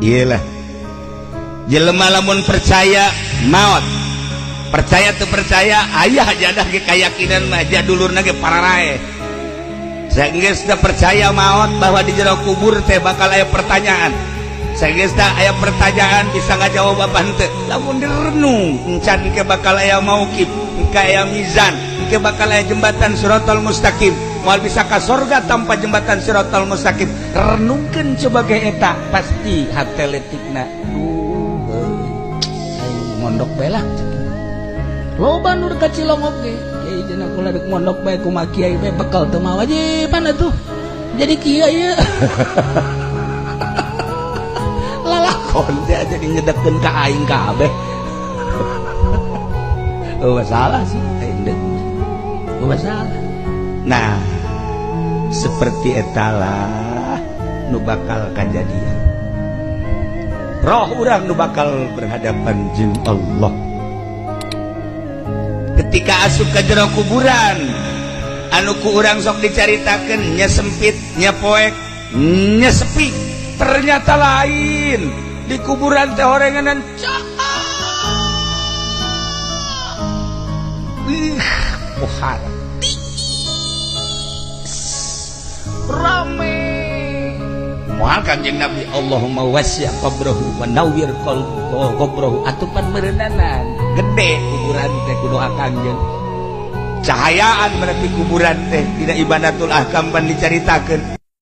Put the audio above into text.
Iyalah jelema lamun percaya maut, percaya tuh percaya ayah jadah ge keyakinan mah jadulurna ge pararae. Sageus teu percaya maut bahwa di jero kubur teh bakal aya pertanyaan. Sageus teh aya pertanyaan bisa ngajawab apa henteu. Lamun direnung encan ke bakal aya mauqif, engke aya mizan, engke bakal aya jembatan siratal mustaqim. Moal bisa ka sorga tanpa jembatan siratal mustaqim. Renungkeun coba ge eta pasti hate letikna. Duh, aing mondok bae lah. Loba nu ka Cilongok ge. Kiai cenah kula rek mondok bae kumaha kiai bae bekal teu mawa wajiban atuh. Jadi kieu ieu. Lalakon teh jadi nyedekeun ka aing kabeh. Oh, masalah sih aing deuk. Oh, masalah. Nah, seperti etalah nu bakal kajadian. Roh urang nu bakal berhadapan jeung Allah. Ketika asup ke jero kuburan, anu ku urang sok dicaritakeun nya sempit, nya poek, nya sepi, ternyata lain. Di kuburan teh horenganan ih, pohar rame. Moal Kanjeng Nabi Allahumma wasi' qabrahu wa nawwir qabrahu atupan meureunanan gede kuburan teh kudu Kanjeng. Cahayaan berarti kuburan teh tidak ibadatul ahkam pan dicaritakeun.